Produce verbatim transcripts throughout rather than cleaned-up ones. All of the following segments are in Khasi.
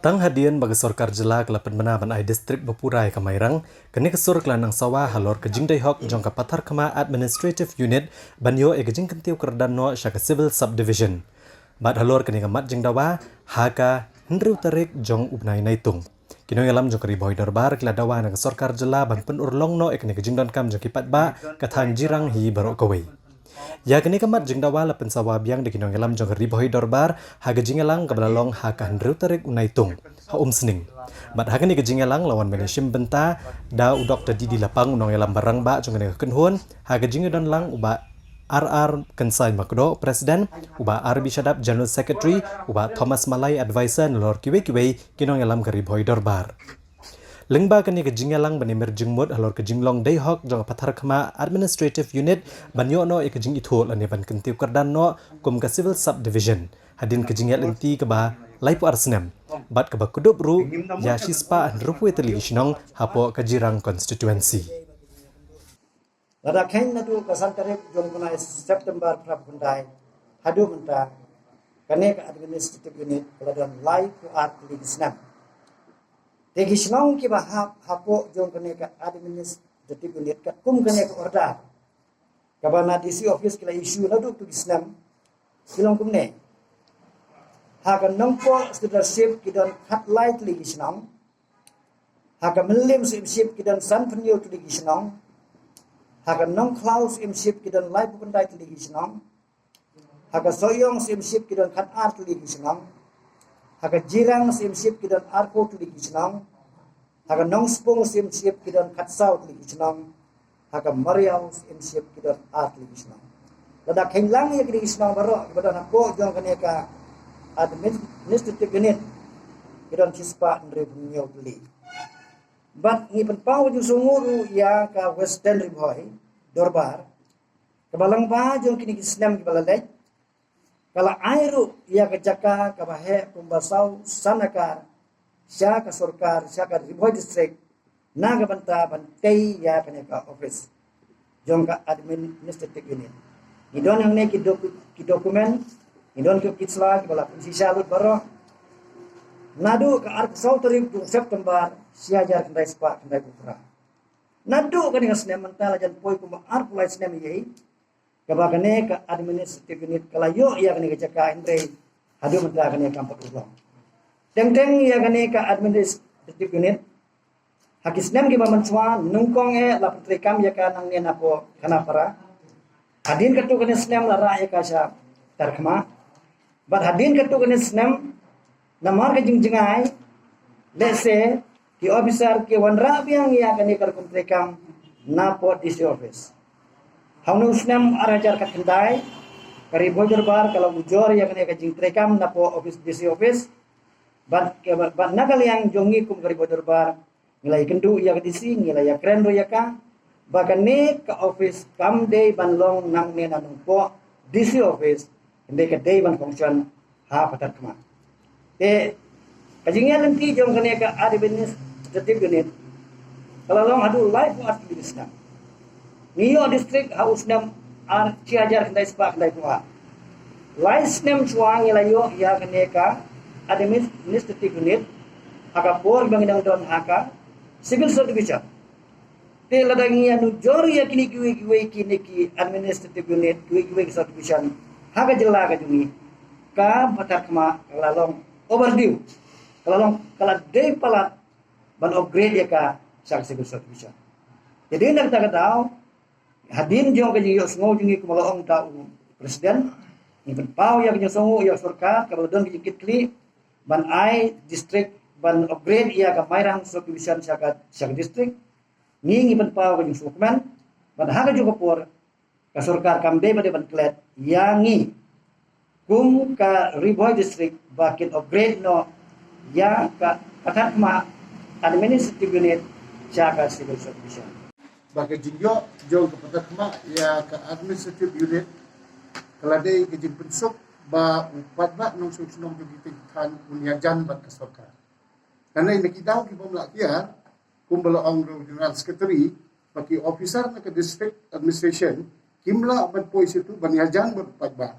Tang hadien ba ka sorkar jylla ka la pynbna ban ai district ba pura ïa ka Mairang, kane ka sur ka la nang sawa halor ka jingdei hok jong ka Patharkhmah Administrative Unit ban ïoh ïa ka jingkyntiew kyrdan noh sha ka Civil Subdivision. Bad halor kane ka mat jingdawa, ha ka hynriew tarik jong u bnai Naitung, ki nongïalam jong ka Ri Bhoi Dorbar ki la dawa na ka sorkar jylla ban pynurlong noh ïa kane ka jingdonkam jong ki paidbah ka thaiñ Jirang hi baroh kawei. Ïa kane ka mat jingdawa la pynsawa biang da ki nongïalam jong ka Ri Bhoi Dorbar ha ka jingïalang kaba la long ha ka hynriew tarik u Naitung ha Umsning. Bad ha kane ka jingïalang la wan ban ïashim bynta da u Doktor D D Lapang, u nongïalam ba rangbah jong kane ka kynhun, ha ka jingïadon lang u Bah R R Kynsai Makdoh, President, u Bah R B Shadap, General Secretary, u Bah Thomas Malai, Advisor, nalor kiwei kiwei ki nongïalam ka Ri Bhoi Dorbar. Lyngba kane ka jingïalang ban ïamir jingmut halor ka jinglong dei hok jong ka Patharkhmah Administrative Unit ban ïoh noh ïa ka jingithuh lane ban kyntiew kyrdan noh kum ka Civil Subdivision, hadien ka jingïaid lynti kaba laiphew ar snem bad kaba kdup ruh ïa shispah hynriewphew tylli ki shnong hapoh ka Jirang Constituency. Lada kheiñ naduh ka san tarik jong u bnai September phra phew khyndai haduh mynta, kane ka administrative unit ka la don laiphew ar tylli ki snem. Te ki shnong kiba hap hapoh jong kane ka administrative unit katkum kane ka order kaba na D C office ki la issue naduh tu ki snem, ki long kumne. Ha ka Nongpoh Sirdarship ki don khatlai tylli ki shnong. Ha ka Mylliem Syiemship ki don sanphew hynñiew tylli ki shnong. Ha ka Nongkhlaw Syiemship ki don laiphew khyndai tylli ki shnong. Ha ka Sohiong Syiemship ki don khatar tylli ki shnong. Ha ka Jirang Syiemship ki don arphew tylli ki shnong. Ha ka Nongspung Syiemship ki don khatsaw tylli ki shnong. Ha ka Mawriaw Syiemship ki don ar tylli ki shnong. Lada kheiñ lang ïa kine ki shnong baroh kiba don hapoh jong kane ka administrative unit, ki don shispah hynriewphew hynñiew tylli. Bad ngi pynpaw ka jingsngewnguh ruh ïa ka Western Ri Bhoi Dorbar, kaba lyngba jong kine ki snem kiba la leit, ka la ai ruh ïa ka jaka kaba heh kumba saw san akar sha ka sorkar, sha ka Ri Bhoi District, na ka bynta ban tei ïa kane ka office jong ka administrative unit. Ngi don hangne ki docu-, ki document, ngi don ki, ki sla kiba la pynshisha lut baroh. Naduh ka arphew saw tarik jong September shi hajar khyndai spah khyndaiphew phra. Naduh kane ka snem mynta la jan poi kumba arphew lai snem ïa hi kaba kane ka administrative unit ka la ïoh ïa kane ka jaka, hynrei haduh mynta kane kam pat urlong. Teng teng ïa kane ka administrative unit, ha ki snem kiba mynshuwa nyngkong eh la pyntreikam ïa ka nangne napoh Khanapara. Hadien katto katne snem la rah ïa ka sha Patharkhmah. Bad hadien katto katne snem, namar ka jingjngai, lehse ki officer ki wanrah biang ïa kane ka rukom treikam napoh D C office. Ha une u snem ar hajar khatkhyndai, ka Ri Bhoi Dorbar ka la ujor ïa kane ka jingtreikam napoh office, D C office. Bad, bad na ka liang jong ngi kum ka Ri Bhoi Dorbar, ngi la ïakynduh ïa ka D C, ngi la ïakren ruh ïa ka ba kane ka office kam dei ban long nangne na Nongpoh D C office, hynrei ka dei ban function ha Patharkhmah. Te ka jingïaid lynti jong kane ka administrative unit ka la long haduh laiphew ar tylli ki snem. Ngi ïoh district ha u snem ar, shi hajar khyndai spah khyndaiphew ar. Lai snem shuwa ngi la ïoh ïa kane ka administrative unit ha ka por ba ngi dang don ha ka civil subdivision. Te lada ngi ïanujor ïa kine kiwei kiwei kine ki administrative unit, kiwei kiwei ki subdivision ha ka jylla ka jong ngi, ka Patharkhmah ka la long overdue, ka la long, ka la dei palat ban upgrade ïa ka sha ka civil subdivision. Te dei na kata ka daw, hadien jong ka jingïohsngew jong ngi, kumba la ong da u President, ngi pynpaw ïa ka jingsngewnguh ïa ka sorkar kaba la don ka jingkitkhlieh ban ai district, ban upgrade ïa ka Mairang subdivision sha ka, sha ka district. Ngi, ngi pynpaw ka jingsngewkmen, bad ha kajuh ka por ka sorkar kam dei ba dei ban klet ïa ngi kum ka Ri Bhoi District ba kin upgrade noh ïa ka Patharkhmah Administrative Unit sha ka Civil Subdivision. Ba ka jingïoh jong ka Patharkhmah ïa ka Administrative Unit ka la dei ka jingpynsuk ba u paidbah nongshong shnong jong kita ki thaiñ un ïajan bad ka sorkar. Kane na ki daw ki bym lah kiar, kumba la ong u General Secretary, ba ki officer na ka District Administration kim lah ban poi sha tu ban ïajan bad u paidbah.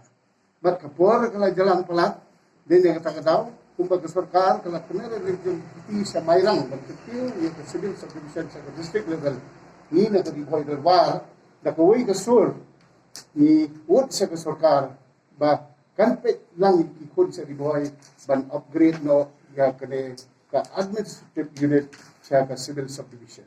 Bad ka por ka la jlan palat, dei na kata ka daw Kumba ka sorkar ka la kynnoh ïa ka Ri Bhoi Committee sha Mairang ban kyntiew ïa ka civil subdivision sha ka district level. Ngi na ka Ri Bhoi Dorbar da kawei ka sur ngi wad sha ka sorkar ba kan peit lang ïa ki khun sha Ri Bhoi ban upgrade noh ïa kane ka administrative unit sha ka civil subdivision.